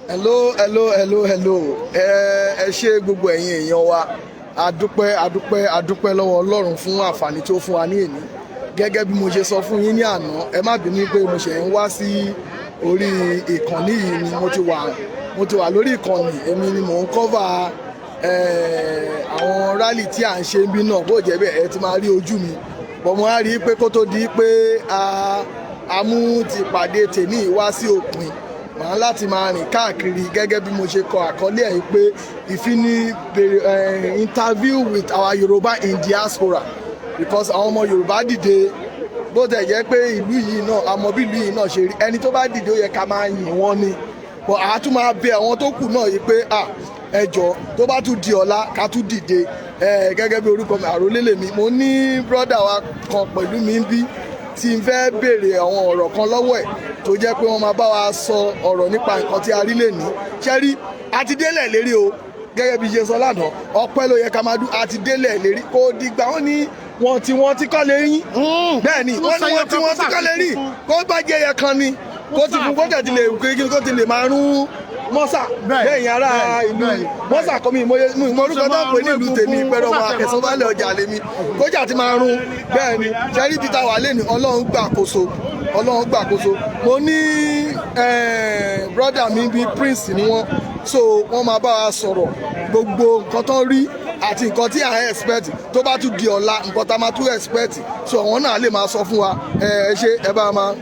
Hello, hello, hello, hello. Ẹ ṣé gbogbo ẹ̀yin èèyàn wa. Adúpẹ́, adúpẹ́, adúpẹ́ lọ́wọ́ Ọlọ́run fún àǹfààní tó fún wa ní èní. Gẹ́gẹ́ bí mo ṣe sọ fún yín ní àná, ẹ má bínú pé mo ṣẹ̀ ń wá sí orí ìkànnì yìí ni. Mo ti wà lórí ìkànnì. Èmi ni mò ń cover àwọn rally tí à ń ṣe ń bí náà. Bó jẹ́ bẹ́ẹ̀, ẹ ti máa rí ojú mi bọ̀. Mo á rí i pé kó tó di pé a mú ti pàdé tèmi wá sí òpin, màá láti máa rìn káàkiri gẹ́gẹ́ bí mo ṣe kọ àkọlé ẹ̀ pé ìfini bèrè interview with our Yorùbá in diaspora, because àwọn ọmọ Yorùbá dìde. Bó tẹ̀ jẹ́ pé ìlú yìí náà, àmọ́ bí ìlú yìí náà ṣe rí, ẹni tó bá dìde, ó yẹ ká máa yìn wọ́n ni. But àá tún máa bẹ àwọn tó kù náà yìí pé à ẹ jọ̀ọ́, tó bá tún di ọ̀la, ká tún dìde. Gẹ́gẹ́ bí orúkọ mi, àrólé lèmi. Mo ní brother wa kan pẹ̀lú mi ń bí tí n fẹ́ béèrè àwọn ọ̀rọ̀ kan lọ́wọ́ ẹ̀, tó jẹ́ pé wọ́n máa bá wa sọ ọ̀rọ̀ nípa nǹkan tí a rí lè ní ṣẹ́rí àti délẹ̀ lérí o. Gẹ́gẹ́ bí ṣe sọ lánàá, ọpẹ́ ló yẹ ká máa dún. Àti délẹ̀ lérí kó dìgbà wọ́n ní wọ́n tí wọ́n ti kọ́ lè yín. Bẹ́ẹ̀ ni, wọ́n ní wọ́n tí wọ́n ti kọ́ lè rí. Kó bá jẹ́ ẹyẹ kan ni kó ti fún, kó tẹ̀ ti lè, kó ti lè máa rún mọ́sà. Bẹ́ẹ̀ yẹn, ará ìlú mọ́sà kọ́ mi ìmọ̀ orúkọ náà pè ní ìlú tèmi pẹ̀lú ọmọ akẹ́sọ́bálẹ̀ ọjà lèmi kójà ti máa rún. Bẹ́ẹ̀ ni ṣẹ́rí peter wà lẹ́nu. Ọlọ́run gbàkóso, Ọlọ́run gbàkóso. Mo ní brother mi bíi Prince ni wọ́n, so wọ́n máa bá wa sọ̀rọ̀ gbogbo nǹkan tó ń rí àti nǹkan tí à ń expect tó bá tún di ọ̀la, nǹkan tá a máa tún expect. So àwọn náà lè máa sọ fún wa. Ẹ ṣe ẹ bá máa.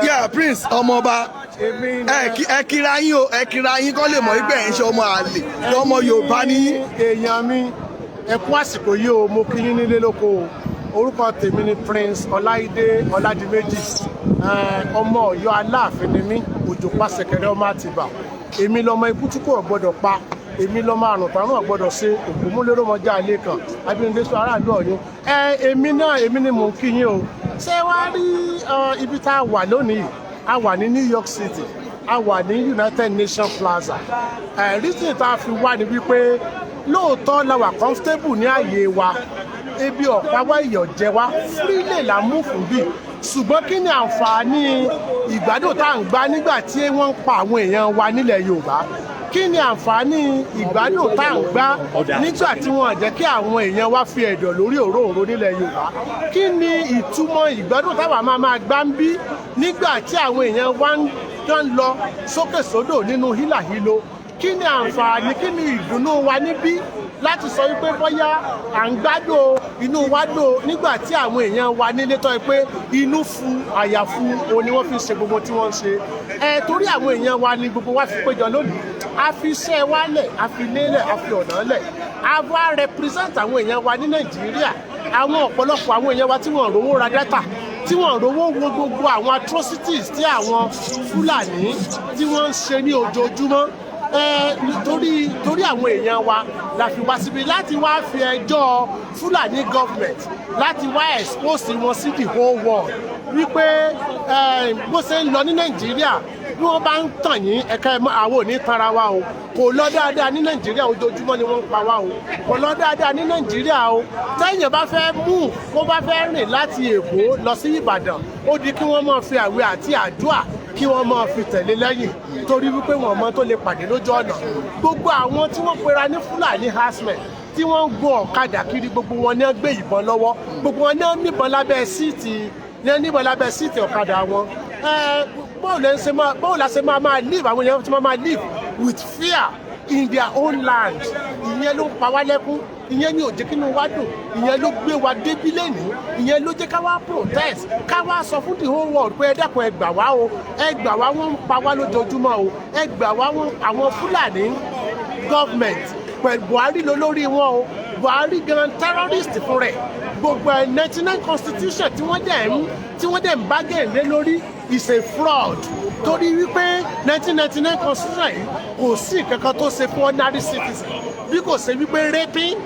Yeah, Prince ọmọọba, ẹ kíra yín o, ẹ kíra yín kọ́ lè mọ̀ wípé ẹ̀ ń ṣe ọmọ àlè, ọmọ Yorùbá ní. Èèyàn mi, ẹ kú àsìkò yìí o. Mo kí yín nílé lóko o. Orúkọ tèmi ni Prince Ọláìdé Ọládìméjì. Ọmọ Ọ̀yọ́ Aláàfin ni mí, òjò pàṣẹkẹrẹ ọmọ Àtìbà. Èmi lọmọ ikú tí kò gbọdọ̀ pa, èmi lọmọ àrùn tàrùn ọ̀gbọ́dọ̀ ṣe ògbómúlérò mọjá ilé kan abínúdé sọ aráàlú Ọ̀yọ́. Ẹ èmi náà, èmi ni mò ń kí yín o. Ṣé wàá rí ibi tá a wà lónìí? A wà ní New York City, a wà ní United Nations Plaza. Reason tá a fi wá ni wípé lóòótọ́ la wà comfortable ní ààyè wa, ebi ọ̀pá wá, ìyọ̀ jẹ wá, freely là ń mú fún bí. Ṣùgbọ́n kí ni àǹfààní ìgbádùn tá à ń gbá nígbà tí wọ́n ń pa àwọn èèyàn wa nílẹ̀ Yorùbá? Kí ni àǹfààní ìgbádùn tá à ń gbá nígbà tí wọ́n jẹ́ kí àwọn èèyàn wa fi ẹ̀dọ̀ lórí òróǹro nílẹ̀ Yorùbá? Kí ni ìtumọ̀ ìgbádùn táwa máa máa gbá ń bí nígbà tí àwọn èèyàn wa ń lọ sókè sódò nínú hílàhílo? Kí ni àǹfààní, kí ni ìdùnnú wa níbí láti sọ wípé bóyá à ń gbádùn, inú wa dùn, nígbà tí àwọn èèyàn wa nílé tọ́ ẹ pé inú fu àyà fu òun ni wọ́n fi ń ṣe gbogbo tí wọ́n ń ṣe? Ẹ torí àwọn èèyàn wa ni gbogbo wa fi péjọ lónìí. A fi iṣẹ́ wa lẹ̀, a fi lélẹ̀, a fi ọ̀nà lẹ̀, a wá represent àwọn èèyàn wa ní Nàìjíríà. Àwọn ọ̀pọ̀lọpọ̀ àwọn èèyàn wa tí wọ́n rówó ra data, tí wọ́n rówó wo gbogbo àwọn atrocities tí àwọn Fúlàní tí wọ́n ń ṣe ní ojoojúmọ́. Ẹ torí àwọn èèyàn wa la fi wá síbi láti wá fi ẹjọ́ Fúlàní government, láti wá expose wọn sí the whole world wípé bó ṣe ń lọ ní Nàìjíríà, bí wọ́n bá ń tàn yín, ẹ̀ka ẹ̀mọ́ àwọn ò ní tanra wa o. Kò lọ dáadáa ní Nàìjíríà. Ojoojúmọ́ ni wọ́n ń pa wá o. Kò lọ dáadáa ní Nàìjíríà o. Tẹ́yìn bá fẹ́ mú kó bá fẹ́ rìn láti Èkó lọ sí Ìbàdàn, ó di kí wọ́n máa fi àwẹ̀ àti àdúà kí wọ́n máa fi tẹ̀lé lẹ́yìn, torí wípé wọ́n mọ tó lè pàdé lójú ọ̀nà. Gbogbo àwọn tí wọ́n pera ní Fúlàní herdsmen tí wọ́n ń gun ọ̀kadà kiri, gbogbo wọn ní wọ́n gbé ìbọn lọ́wọ́, gbogbo wọn ní wọ́n níbọn lábẹ́ seat, ní wọ́n níbọn lábẹ́ seat ọ̀kadà wọn. Bóòlù la ṣe máa máa live? Àwọn èèyàn tí máa máa live with fear in their own land, ìyẹn ló ń pa wá lẹ́kún, ìyẹn ní ò jẹ́ kínú wa dùn, ìyẹn ló gbé wa débí lẹ́nìí, ìyẹn ló jẹ́ ká wá protest, ká wá sọ fún the whole world pé ẹ dákun, ẹ gbà wá o, ẹ gbà wá, wọ́n ń pa wá lójoojúmọ́ o, ẹ gbà wá. Wọ́n àwọn Fúlàní government pẹ̀lú Buhari ló lórí wọn o. Buhari gan terrorist fún rẹ̀. Gbogbo ẹ̀ 99 constitution tí wọ́n dẹ̀ ń bargain lé lórí is a fraud, torí wípé 1999 constitution yìí, kò sí nǹkan kan tó ṣe fún ordinary citizen bí kò ṣe wípé raping,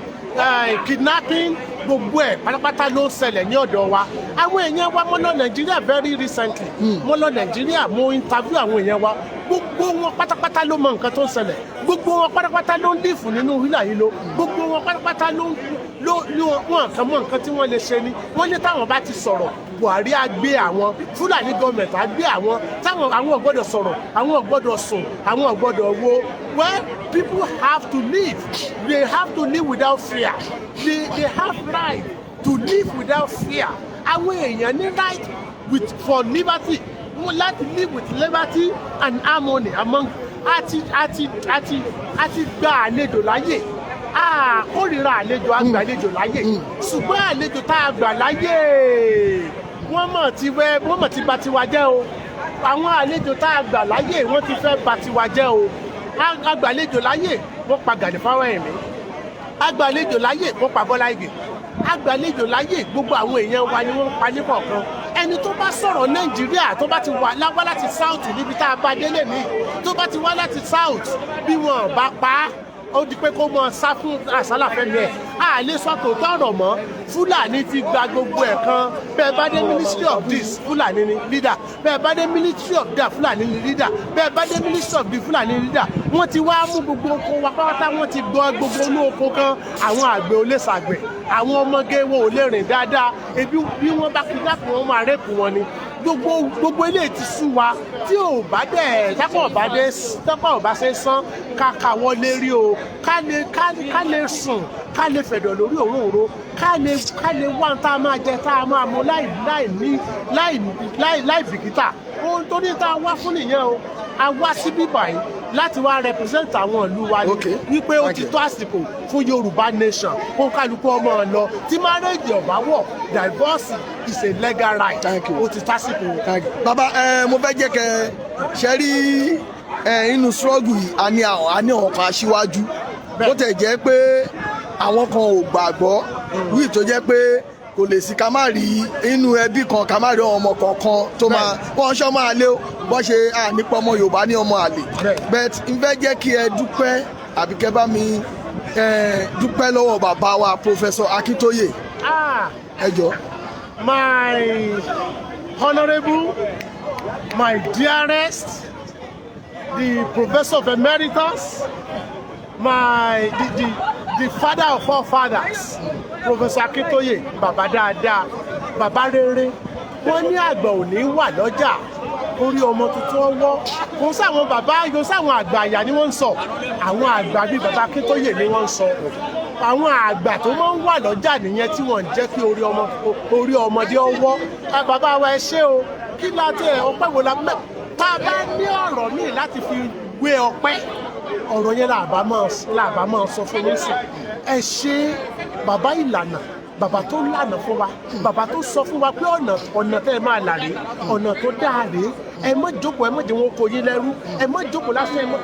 kidnapping, gbogbo ẹ̀ pátápátá ló ń ṣẹlẹ̀ ní ọ̀dọ̀ wa. Àwọn èèyàn wa, mo lọ Nàìjíríà very recently, mo lọ Nàìjíríà, mo interview àwọn èèyàn wa. Gbogbo wọn pátápátá ló mọ nǹkan tó ń ṣẹlẹ̀. Gbogbo wọn pátápátá ló ń live nínú hílàhílo. Gbogbo wọn pátápátá ló ń Ló ní wọn kàn mọ nǹkan tí wọ́n lè ṣe ni. Wọ́n ní táwọn bá ti sọ̀rọ̀, Buhari á gbé àwọn, Fúlàní gọọmẹ̀ntì á gbé àwọn. Táwọn àwọn ò gbọ́dọ̀ sọ̀rọ̀, àwọn ò gbọ́dọ̀ sùn, àwọn ò gbọ́dọ̀ wo. Well, people have to live. They have to live without fear. They have right to live without fear. Àwọn èèyàn ní right with for liberty, wọ́n láti live with liberty and harmony among. Àti gba àlejò láyè, a kórìíra àlejò, àgbàlejò láyè, ṣùgbọ́n àlejò tá a gbà láyè, wọ́n mọ̀ ti bà tiwa jẹ́ o. Àwọn àlejò tá a gbà láyè, wọ́n ti fẹ́ bà tiwa jẹ́ o. Àgbàlejò láyè, wọ́n pa Gani Fáwẹ́hìnmí. Agbàlejò láyè, wọ́n pa Bọ́lá Ìgè. Agbàlejò láyè, gbogbo àwọn èèyàn wa ni wọ́n pa ní kọ̀ọ̀kan. Ẹni tó bá sọ̀rọ̀ Nàìjíríà, tó bá ti wà láwá láti South, níbi tá a bá délé ní, tó bá ti wá láti South, bí wọn bá pa á, ó di pé kó mọ sá fún àsálà fẹ́mi ẹ̀. A lè sọ tòótọ́ ọ̀rọ̀ mọ́. Fúlàní ti gba gbogbo ẹ̀ kan. Bẹ́ẹ̀ bá dé Ministry of this, Fúlàní ni leader. Bẹ́ẹ̀ bá dé Ministry of that, Fúlàní ni leader. Bẹ́ẹ̀ bá dé Ministry of the, Fúlàní ni leader. Wọ́n ti wá mú gbogbo oko wa pátá, wọ́n ti gbọ́ gbogbo inú oko kan. Àwọn àgbẹ̀ ò lè ṣàgbẹ̀, àwọn ọmọge wọn ò lè rìn dáadáa. Ebi bí wọ́n bá kidnap wọn, máa rape wọn ni. Gbogbo eléyìí ti sú wa. Tí ò bá dẹ̀ tápọ̀ bá dé, tápọ̀ ò bá ṣe sán, ká kàwọ́ lérí o, ká lè sùn, ká lè fẹ̀dọ̀ lórí òróǹro, ká lè wá tá a máa jẹ, tá a máa mu, láì láì ní láì láì láì bìkítà. Ohun tó ní tá a wá fún nìyẹn o. A wá síbí báyìí láti wá represent àwọn ìlú wa ni wípé ó ti tó àsìkò fún Yorùbá nation, kó kálukú ọmọ lọ. Tí marriage ọ̀bá wọ̀, divorce is a legal right. Thank you. Ó ti tásìkò. Thank you. Bàbá ẹ, mo fẹ́ jẹ́ kẹ́ ṣe rí ẹ inú struggle yìí, a ní àwọn kan aṣíwájú, bó tẹ̀ jẹ́ pé àwọn kan ò gbàgbọ́ wíì, tó jẹ́ pé kò lè sí ká má rí inú ẹbí kan, ká má rí ọmọ kọ̀ọ̀kan tó máa wọ́n ṣọ́ máa lé bọ́ ṣe ànípọ̀ ọmọ Yorùbá ní ọmọ àlè. But n fẹ́ jẹ́ kí ẹ dúpẹ́, àbí kẹ́ bá mi dúpẹ́ lọ́wọ́ bàbá wa, Professor Akintoye. Ah, ẹ jọ. My honourable, my dearest, the Professor of Emeritus, my the the the father of all fathers, Professor Akintoye, bàbá dáadáa, bàbá rere. Wọ́n ní àgbà ò ní wà lọ́jà orí ọmọ tuntun ọwọ́. Kò sáwọn bàbá, kò sáwọn àgbà àyà ni wọ́n ń sọ. Àwọn àgbà bíi bàbá Akintoye ni wọ́n ń sọ. Àwọn àgbà tó máa ń wà lọ́jà nìyẹn, tí wọ́n ń jẹ́ kí orí ọmọ orí ọmọdé ọwọ́. Bàbá wa, ẹ ṣé o. Kí láti ẹ ọpẹ́ wo la mẹ́ tá a bá ní ọ̀rọ̀ míì láti fi wé ọpẹ́, ọ̀rọ̀ yẹn làbá máa sọ fún yín sí. Ẹ ṣé bàbá ìlànà, bàbá tó lànà fún wa, bàbá tó sọ fún wa pé ọ̀nà tẹ́ ẹ máa là rèé, ọ̀nà tó dáa rèé. Ẹ má jókòó, ẹ má jẹ́ wọn kó yín lẹ́rú, ẹ má jókòó lásán, ẹ má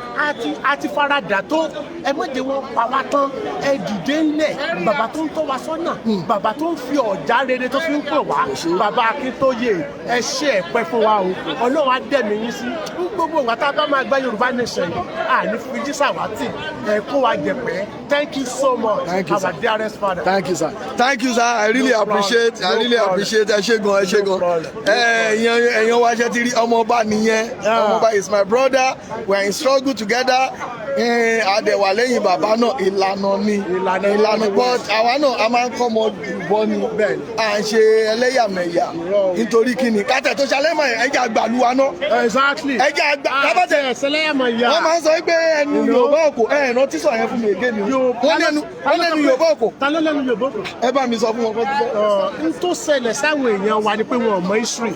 àti faradà tó, ẹ má jẹ́ wọn pa wá tán, ẹ dìde ńlẹ̀. Bàbá tó ń tọ́ wa sọ́nà, bàbá tó ń fi ọ̀já rere tó fi ń pè wá, bàbá Akíntóyè, ẹ ṣé, ẹ pẹ́ fún wa o. Ọlọ́run á dẹ̀mí yín sí ní gbogbo ìgbà tá a bá máa gba Yorùbá nation yìí. Àní fi jísàwátì ẹ kó wa jẹ̀pẹ́. Thank you so much. Thank you, our sir. dearest father. Thank you, sir. Thank you, sir. I really No problem. appreciate. I No really problem. appreciate. Ẹ ṣé gan, ẹ ṣé No gan. problem. Ẹ̀yin wa, ṣe ti rí ọmọọba nìyẹn. Ọmọọba is my brother. We are in struggle together. A dẹ̀ wà lẹ́yìn bàbá náà. Ìlànà ni. Ìlànà. Ìlànà, but àwa náà a máa ń kọ́ ọmọ ìbọn ni. Bẹ́ẹ̀ni. À ń ṣe ẹlẹ́yàmẹ̀yà. Irọ́ o. Nítorí kí ni? Kátẹ̀ tó ṣalẹ́ mọ̀, ẹ jẹ́ àgbàlúwa náà. Exactly. Ẹ jẹ́ àgbà. Kábàtẹ̀ Ẹsẹlẹyàmọ ya. wọ́n máa ń sọ pé ẹnu Yorùbá òkò ẹ rántí sọ yẹn fún mi ègé mi. Wọ́n lẹ́nu Yorùbá òkò. Ta ló lẹ́nu Yorùbá òkò? Ẹ bá mi sọ fún wọn kó tó sọ. N tó ṣẹlẹ̀ sáwọn èèyàn wa ni pé wọn ò mọ history.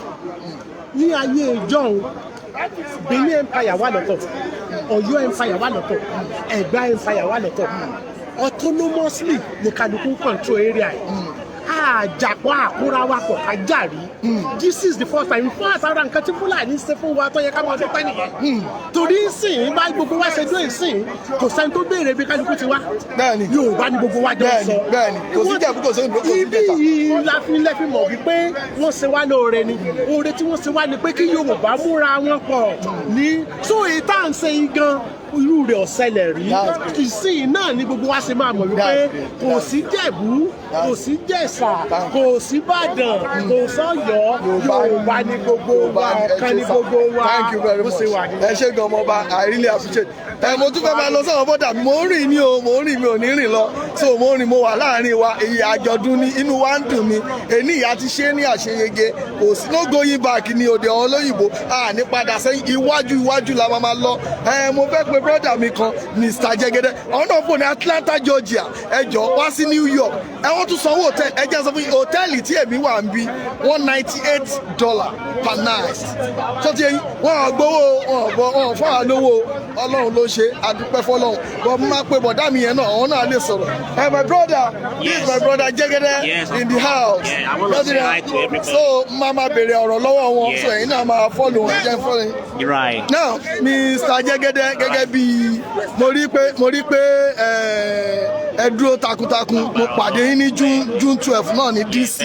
Ní ayé ìjọ́un, Benin Empire wà lọ́tọ̀, Ọ̀yọ́ Empire wà lọ́tọ̀, Ẹ̀gbá Empire wà lọ́tọ̀. Autonomously ní kálukú ń control area yìí. Àjàpọ̀ àkúra wa pọ̀ ká jàrí. This is the first time. In fact, ara nǹkan tí Fúlàní ṣe fún wa tó yẹ ká máa dúpẹ́ nìyẹn, torí ìsìn bá gbogbo wa ṣe dún ìsìn, kò sẹ́ni tó béèrè bí kálukú ti wá. Yorùbá ni gbogbo wa jọ ń sọ. Bẹ́ẹ̀ni, kò sí Ìjẹ̀bú, kò sí Oǹdó, kò sí Ibi Ìjẹ̀ṣà. yìí la fi lẹ́fi mọ̀ wípé wọ́n ṣe wá lóore ni. Oore tí wọ́n ṣe wá ni pé kí Yorùbá múra wọn pọ̀ ní so èyí tá à ń ṣe yìí gan, irú rẹ̀ ò ṣẹlẹ̀ rí. That's great. Ìsìn náà ni gbogbo wa ṣe máa mọ̀ wípé That's great. kò sí Jẹ̀bú. Kò sí Jẹ̀ṣà, kò sí Ìbàdàn, kò sọ́yọ́. Yorùbá. Yorùbá ní gbogbo wa, ọ̀kan ní gbogbo wa. Thank you very Bó much. ṣe wà nìyẹn. Ẹ ṣé gan, ọmọọba. I really appreciate. Ẹ mo tún fẹ́ máa lọ sọ́wọ́n bọ́dà mi. Mo ń rìn ní o, mo ń rìn, mi ò ní rìn lọ. So mo ń rìn, mo wà láàrin wa. Èyí àjọ̀dún ní inú wa ń dùn ni. Èní ìyá ti ṣe é ní àṣeyege. Kò sí no going back ní òde àwọn olóyìnbó. A ní padà sẹ́yìn, iwájú iwájú la máa lọ. Ẹ mo fẹ́ pe brother mi kan, Mr. Jẹ́gẹ́dẹ́. Àwọn náà fò ní Atlanta, Georgia. Ẹ jọ wá sí New York. Ẹ wọ́n tún sanwó hòtẹ́ẹ̀lì. Ẹ jẹ́ sọ fún yín, hòtẹ́ẹ̀lì tí èmi wà ń bí, $198 per night. Tó ti yẹn, wọ́n á gbowó, wọ́n ò bọ̀, wọ́n ò fún wa lówó. Ọlọ́run ló ṣe, adúpẹ́ fọlọ́run. Bọ́ mo máa pe bọ̀dá mi yẹn náà, àwọn náà lè sọ̀rọ̀. Ẹ my brother, this is my brother Jẹ́gẹ́dẹ́ Yes, in the house. Yeah, I wanna say hi to everybody. So máa máa béèrè ọ̀rọ̀ lọ́wọ́ wọn. Yes. So ẹ̀yin náà máa follow wọn, jẹ́ follow yín. You're right. Now, Mr. Jẹ́gẹ́dẹ́, gẹ́gẹ́ bí mo rí pé ẹ dúró takuntakun. Mo pàdé yín ní June 12 náà ní DC,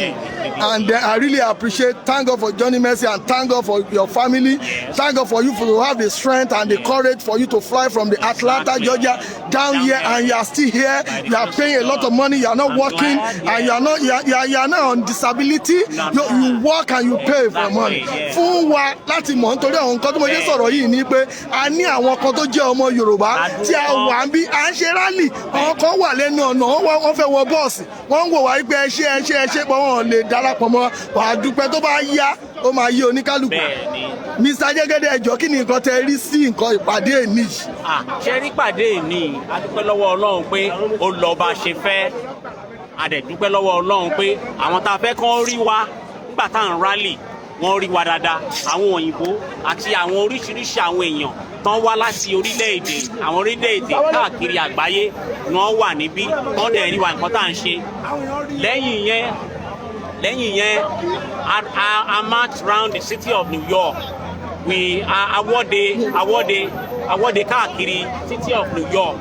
and then I really appreciate. Thank God for Johnny Mercy and thank God for your family. Thank God for you for to have the strength and the courage for you to fly from the Atlanta, Georgia down here, and you are still here. You are paying a lot of money. You are not I'm working glad, and you are not you are not on disability. No, You work and you pay for money yeah. fún wa láti mọ̀, nítorí àwọn nǹkan tó mo ṣe sọ̀rọ̀ yìí ni pé a ní àwọn kan tó jẹ́ ọmọ Yorùbá tí a wà ń bí, à ń ṣe rally, àwọn kan wà lẹ́nu ọ̀nà, wọ́n fẹ́ wọ bọ́ọ̀sì, wọ́n ń wò wá pé ẹ ṣé, ẹ ṣé, ẹ ṣé, pé wọ́n lè darapọ̀ mọ́ wà á. Dúpẹ́, tó bá yá, ó máa yé oníkálukú. Bẹ́ẹ̀ni. Mr. Jẹ́gẹ́dẹ́, ẹ jọ̀ọ́, kí ni nǹkan tẹ rí sí nǹkan ìpàdé èní yìí? Ah, ṣe rí pàdé ní, a dúpẹ́ lọ́wọ́ Ọlọ́run pé ó lọ bá a ṣe fẹ́. A dẹ̀ dúpẹ́ lọ́wọ́ Ọlọ́run pé àwọn tá a fẹ́ kán rí wa nígbà tá à ń rally, wọ́n rí wa dáadáa. Àwọn òyìnbó àti àwọn oríṣiríṣi àwọn èèyàn tán wá láti orílẹ̀-èdè, àwọn orílẹ̀-èdè káàkiri àgbáyé ni wọ́n wà níbí, wọ́n dẹ̀ rí wa, nǹkan tá à ń ṣe. Lẹ́yìn yẹn, a march round the city of New York. We awọ́de káàkiri city of New York.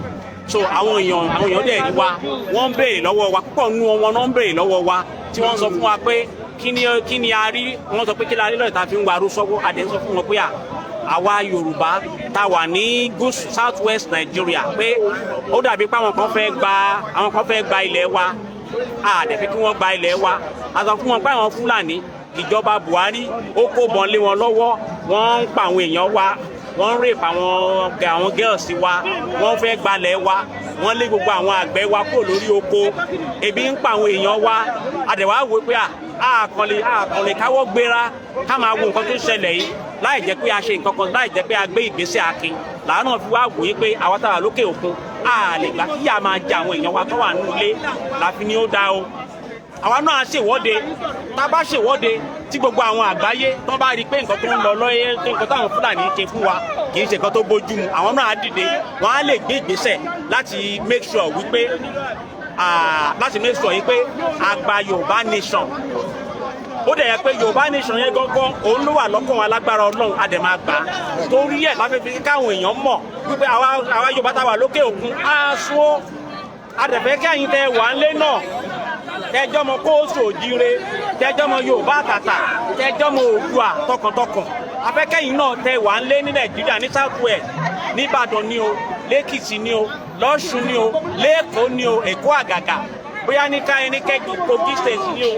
So àwọn èèyàn dẹ̀ rí wa, wọ́n ń béèrè lọ́wọ́ wa. Púpọ̀ nínú wọn náà ń béèrè lọ́wọ́ wa, tí wọ́n sọ fún wa pé kí ni a rí. Wọ́n sọ pé kí la rí lọ́dọ̀ tá a fi ń warú sọ́wọ́. A dẹ̀ ń sọ fún wọn pé àwa Yorùbá tá a wà ní gúúsù, South West Nigeria, pé ó dàbí pé àwọn kan fẹ́ gba ilẹ̀ wa. A dẹ̀ fẹ́ kí wọ́n gba ilẹ̀ wa. A sọ fún wọn pé àwọn Fúlàní, ìjọba Buhari ó kó bọn lé wọn lọ́wọ́, wọ́n ń pa àwọn èèyàn wa, wọ́n ń rape àwọn girls wa, wọ́n fẹ́ gbalẹ̀ wa, wọ́n lé gbogbo àwọn àgbẹ̀ wa kúrò lórí oko, ebi ń pa àwọn èèyàn wa. A dẹ̀ wá wò pé a kàn lè káwọ́ gbéra ká máa wo nǹkan tó ń ṣẹlẹ̀ yìí láì jẹ́ pé a ṣe nǹkan kan, láì jẹ́ pé a gbé ìgbésẹ̀ akin. Làwọn náà fi wá wòye pé àwa táwa lókè òkun, a lè gbà kí a máa jẹ àwọn èèyàn wa tó wà nínú ilé. Láfi ní ó dáa o, àwa náà ṣèwọ́de. Tá a bá ṣèwọ́de, tí gbogbo àwọn àgbáyé tó bá rí i pé nǹkan tó ń lọ lọ́yẹ́, nǹkan táwọn Fúlàní ń ṣe fún wa kì í ṣe nǹkan tó bójú mu, àwọn náà á dìde, wọ́n á lè gbé ìgbésẹ̀ láti make sure wípé a gba Yorùbá nation. Ó dẹ̀ yẹ pé Yorùbá nation yẹn gángan òun ló wà lọ́kàn wa. Lágbára Ọlọ́run, a dẹ̀ máa gbà á. Torí ẹ̀ láti fi káwọn èèyàn mọ̀ wípé àwa Yorùbá tá a wà lókè òkun á sún ó. A dẹ̀ fẹ́ kí ẹ̀yin tẹ wà ń lé náà, tẹjọ́ mọ káàárọ̀ oòjíire, tẹjọ́ mọ Yorùbá àtàtà, tẹjọ́ mọ Oòduà tọkàntọkàn, afẹ́kẹ́yìn náà tẹ wà ń lé ní Nàìjíríà, ní South West, nìbàdàn ni o, lẹ́kìtì ni o, lọ́ṣun ni o, lẹ́kọ̀ọ́ ni o, Èkó àgàgà, bóyá ní káyọ̀ ní kẹ́kì Kogi State ni o,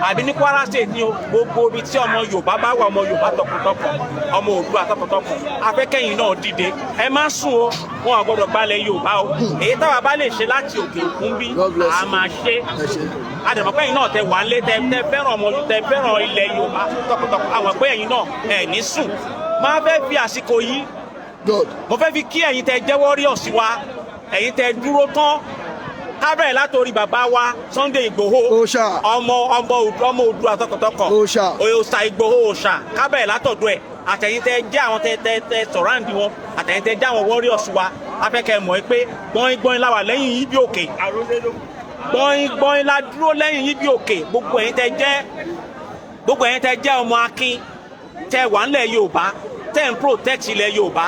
àbí ní Kwara State ni o, gbogbo ibi tí ọmọ Yorùbá bá wà, ọmọ Yorùbá tọkàntọkàn, ọmọ Oòduà tọkàntọkàn, afẹ́kẹ́yìn náà dìde. Ẹ má sùn o, wọn ò gbọdọ̀ gbalẹ̀ Yorùbá o. Èyí táwa bá lè ṣe láti òkè òkun bí, God bless a you. máa ṣe. Ẹ ṣé. Àdàmọ̀ ẹ̀yin náà tẹ wà lé, tẹ fẹ́ràn ọmọ, tẹ fẹ́ràn ilẹ̀ Yorùbá tọkàntọkàn, àwọn pé ẹ̀yin náà ẹ̀ ní sùn. Máa fẹ́ fi àsìkò yìí, God. mo fẹ́ fi kí ẹ̀yin tẹ jẹ́ warriors wa, ẹ̀yin tẹ dúró tán, kábẹ̀rẹ̀ látòrí bàbá wa Sunday Igboho, Òòṣà. ọmọ Oòduà tọkàntọkàn, Òòṣà. Òòṣà Igboho, òòṣà, kábẹ̀rẹ̀ látọ̀dọ̀ ẹ̀, àtẹ̀yin tẹ jẹ́ àwọn tẹ surround wọn, àtẹ̀yin tẹ jẹ́ àwọn warriors wa, afẹ́kẹ́ mọ̀ ẹ́ pé gbọ́n gbọ́n la wà lẹ́yìn yín bí òkè, gbọ́n gbọ́n la dúró lẹ́yìn yín bí òkè. Gbogbo ẹ̀yin tẹ jẹ́ ọmọ akin, tẹ wà ńlẹ̀ Yorùbá, tẹ ń protect ilẹ̀ Yorùbá,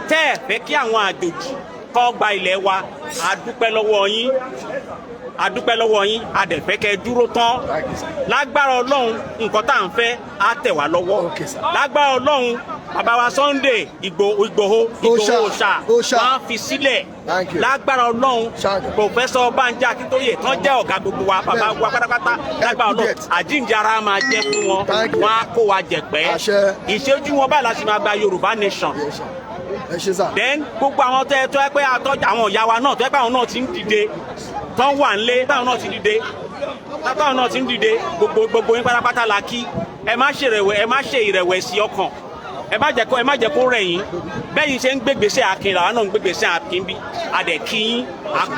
tẹ ẹ fẹ́ kí àwọn àjòjì kó gba ilẹ̀ wa, a dúpẹ́ lọ́wọ́ yín, a dúpẹ́ lọ́wọ́ yín. A dẹ̀ fẹ́ kẹ́ ẹ dúró tán. Lágbára Ọlọ́run, nǹkan tá à ń fẹ́ á tẹ̀ wá lọ́wọ́. Okay, sir. Lágbára Ọlọ́run. Bàbá wa Sunday Igboho, Igboho, Igboho Òòṣà, Òòṣà, Òòṣà. wọ́n á fi sílẹ̀. Thank you. Lágbára Ọlọ́run, Ṣáàgà. Professor Banji Akíntóyè tán jẹ́ ọ̀gá gbogbo wa, bàbá wa pátápátá, lágbára Ọlọ́run, Get. àjíǹde ara máa jẹ́ fún wọn. Thank you. Wọ́n á kó wa jẹ̀pẹ́. Àṣẹ. Ìṣojú wọn báyìí la ṣe máa gba Yorùbá nation. Ẹ ṣe, sir. Then gbogbo àwọn tẹ tó ẹ pé àtọ́jú àwọn ìyá wa náà tó ẹ pé àwọn náà ti ń dìde, tán wà nílé, táwọn náà ti dìde, táwọn náà ti ń dìde, gbogbo yín pátápátá la kí. Ẹ má ṣe ìrẹ̀wẹ̀sì ọkàn, ẹ má jẹ́ kó rẹ̀ yín. Bẹ́ẹ̀ yín ṣe ń gbégbèsè akin, làwọn náà ń gbégbèsè akin bí adẹ̀ kí yín,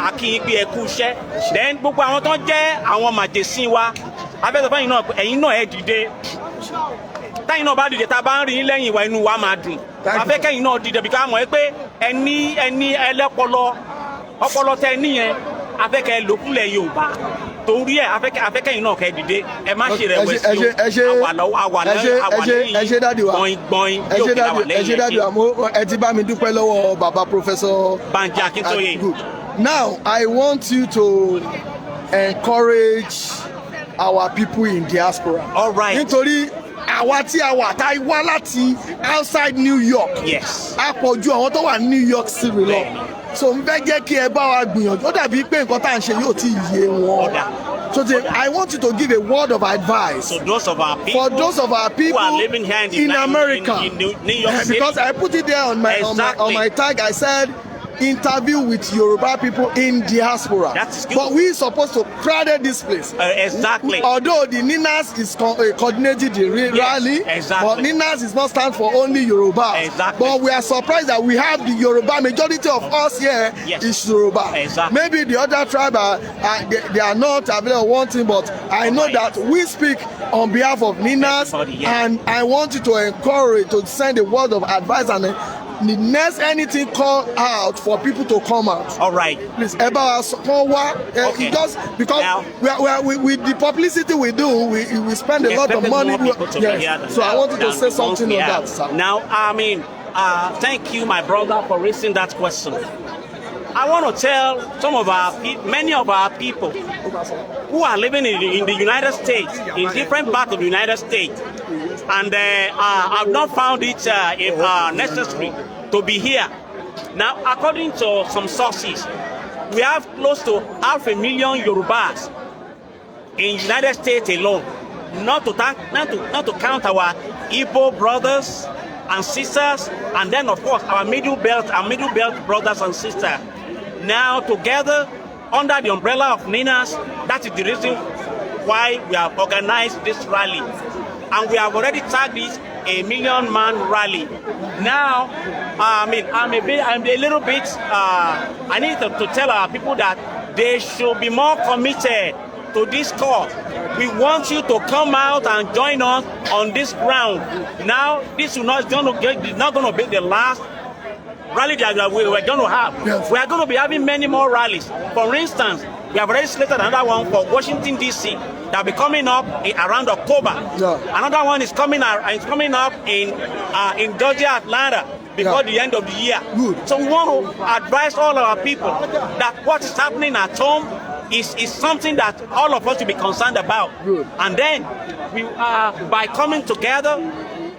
a kí yín pé ẹ kú iṣẹ́. Then gbogbo àwọn tó jẹ́ àwọn màjèsín wa, abẹ́sọ̀ fẹ́yìn náà, ẹ̀yin náà ẹ dìde. Táyìn náà bá dìde, tá a bá ń rí yín lẹ́yìn wa, inú wa máa dùn. Thank you. A fẹ́ kẹ́yìn náà dìde bí ká mọ̀ ẹ́ pé ẹni ẹlẹ́pọlọ, ọpọlọ tẹ níyẹn, a fẹ́ kẹ́ lò fúnlẹ̀ Yorùbá. Torí ẹ̀ a fẹ́ kẹ́yìn náà kẹ́ dìde. Ẹ má ṣe rẹ̀wẹ̀sì Ẹ ṣe o. Àwa lọ́wọ́, àwa ẹ ṣe lẹ́yìn, àwa ẹ ṣe lẹ́yìn. Ẹ ṣe, daddy wa. Gbọ̀n gbọ̀n Ẹ yóò ṣe kí la wà daddy, ẹ ṣe lẹ́yìn. Daddy wa. Mo ẹ ti bá mi dúpẹ́ lọ́wọ́ bàbá Professor Banji Akíntóyè. Good. Now I want you to encourage our people in diaspora. All right. Nítorí àwa tí a wà tá a wá láti outside New York, a pọ̀ ju àwọn tó wà ní New York City lọ. So n fẹ́ jẹ́ kí ẹ bá wa gbìyànjú. Ó dàbí pé nǹkan tá à ń ṣe yóò ti yé wọn. Ó dáa. So I want you to give a word of advice So those of our people for those of our people who are living here in, the, in America. in New York City. Because I put it there on my tag. I said interview with Yoruba people in diaspora. That is good. But we supposed to crowded this place. Exactly. Although the NINAS is coordinating the rally, but NINAS is not stand for only Yoruba. But we are surprised that we have the Yoruba majority of us here is Yoruba. Maybe the other tribe are they are not available one thing, but I know that we speak on behalf of NINAS, Everybody, yeah. and I want you to encourage, to send a word of advice and the next anything call out for people to come out. All right. Please, ẹ bá wa sọ kán wá Okay. just because Now- we with the publicity we do, we spend a We lot of expected money. more people to be here than So I want you to than say the ones something we on have. that, sir. Now, I mean, thank you, my brother, for raising that question. I want to tell many of our people who are living in the United States, in different parts of the United States, and have not found it if, necessary to be here. Now, according to some sources, we have close to 500,000 Yorubas in United States alone. Not to count our Igbo brothers and sisters, and then of course our middle belt brothers and sisters. Now together under the umbrella of NINAS, that is the reason why we have organized this rally. And we have already tagged it a million man rally. Now, I mean, I'm a little bit, I need to tell our people that they should be more committed to this cause. We want you to come out and join us on this ground. Now, this will not going to get, is not going to be the last rally that we're going to have. We are going to be having many more rallies. For instance, we have already slated another one for Washington D.C. that will be coming up around October. Another one is coming up in Georgia, Atlanta, before the end of the year. Good. So we want to advise all our people that what is happening at home is something that all of us should be concerned about. Good. And then we by coming together,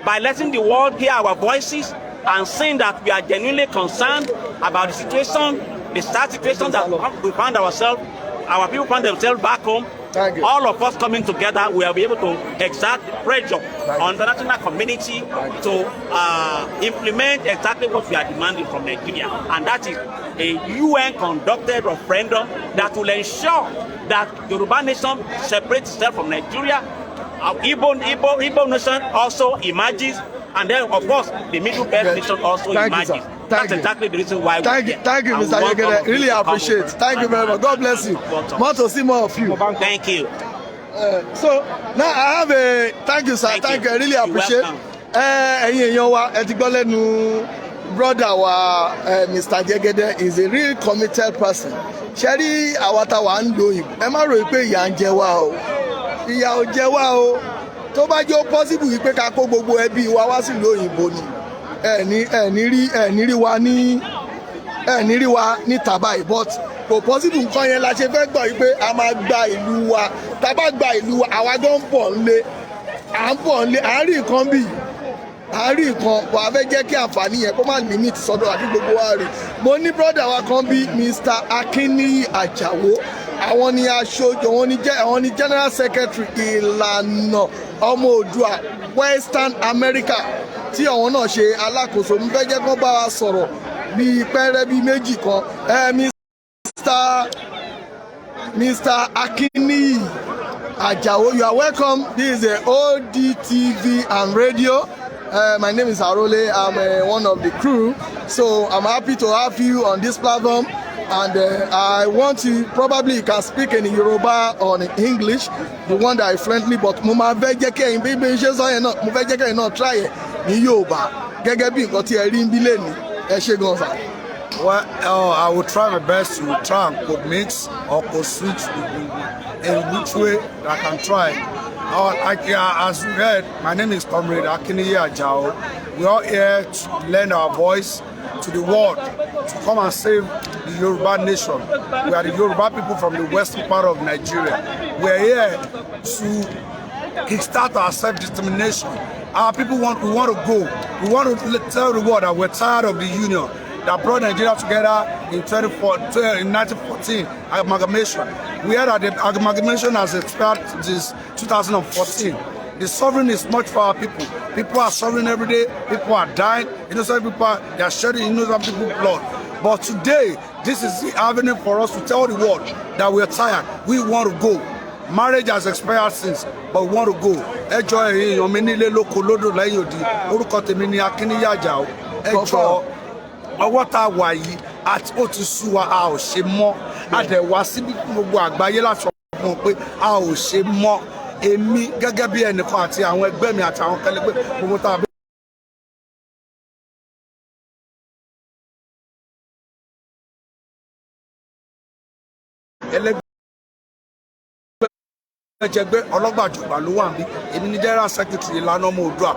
by letting the world hear our voices and seeing that we are genuinely concerned about the situation, the sad situation that we find ourselves, our people find themselves back home. Thank you. All of us coming together, we will be able to exert pressure on the international community to implement exactly what we are demanding from Nigeria. And that is a UN conducted referendum that will ensure that Yoruba nation separates itself from Nigeria. Our Igbo nation also emerges, and then of course the Middle Belt nation also Thank you, emerges. sir. Thank That's you. exactly the reason why Thank we're you, here. thank you, And we Mr. want all Yegede. of you Really to come appreciate. over Thank you very much. God bless you. and support us. Want to see more of you. Thank you. So now I have a thank you, sir. Thank Thank you. you. I really You're appreciate. welcome. Ẹ̀yin èèyàn wa, ẹ ti gbọ́ lẹ́nu brother wa, Mr. Jegede is a real committed person. Ṣé rí àwa tá wà ń lo òyìnbó, ẹ má rò pé ìyà ń jẹ wá o, ìyà ò jẹ wá o. Tó bá jẹ́ ó possible wípé ká kó gbogbo ẹbí wa wá sílùú òyìnbó ni, ẹ ní rí wa ní ẹ ní rí wa níta báyìí, but kò possible. Nǹkan yẹn la ṣe fẹ́ gbọ́ yìí pé a máa gba ìlú wa. Tá a bá gba ìlú wa, àwa gan ń bọ̀ nílé, à ń bọ̀ nílé, à ń rí nǹkan bíi À ń rí nǹkan bọ̀, a fẹ́ jẹ́ kí àǹfààní yẹn kó má limit sọ́dọ̀ àti gbogbo wa rí. Mo ní brother wa kan bí Mr. Akínníyì Àjàwó, àwọn ni aṣojú, àwọn ni general secretary Ìlànà Ọmọ Oòduà Western America, tí àwọn náà ṣe alákòóso. Mo fẹ́ jẹ́ kó bá wa sọ̀rọ̀ bíi pẹ́rẹ́ bíi méjì kan. Ẹ Mr. Akínníyì Àjàó, you are welcome. This is the ODTV and radio. My name is Arole. I'm one of the crew. So I'm happy to have you on this platform. And I want to, probably you can speak in Yoruba or in English, the one that is friendly, but mo máa fẹ́ jẹ́ kí ẹ̀yin bí ṣe sọ yẹn náà, mo fẹ́ jẹ́ kí ẹ̀yin náà try ẹ̀ ní Yorùbá gẹ́gẹ́ bí nǹkan tí ẹ rí níbí lónìí. Ẹ ṣé gan sir. Well, I will try my best to try and code mix or code switch in which way I can try. Like, as you heard, my name is Comrade Akiniyi Ajao. We are here to lend our voice to the world to come and save the Yoruba nation. We are the Yoruba people from the western part of Nigeria. We are here to kickstart our self-determination. Our people want, we want to go. We want to tell the world that we're tired of the union that brought Nigeria together in 1914 amalgamation. We heard that the amalgamation has expired since 2014. The suffering is much for our people. People are suffering every day. People are dying. Innocent people, they are shedding innocent people blood. But today, this is the avenue for us to tell the world that we are tired. We want to go. Marriage has expired since, but we want to go. Ẹ jọ̀ọ́, ẹ̀yin èèyàn mi nílé lóko lódò lẹ́yìn odi, orúkọ tèmi ni Akíníyì Àjàó. Ẹ jọ̀ọ́, ọwọ́ tá a wà yìí àti ó ti sú wa, a ò ṣe mọ́. A dẹ̀ wá síbí fún gbogbo àgbáyé láti sọ fún wọn pé a ò ṣe mọ́. Èmi gẹ́gẹ́ bí ẹnìkan àti àwọn ẹgbẹ́ mi àti àwọn kẹlẹgbẹ́ gbogbo tá a bẹ. Ẹlẹgbẹ́jẹgbẹ́ ọlọ́gbàjọgbà ló wà níbí. Èmi ní general secretary Ìlànà Ọmọ Oòduà.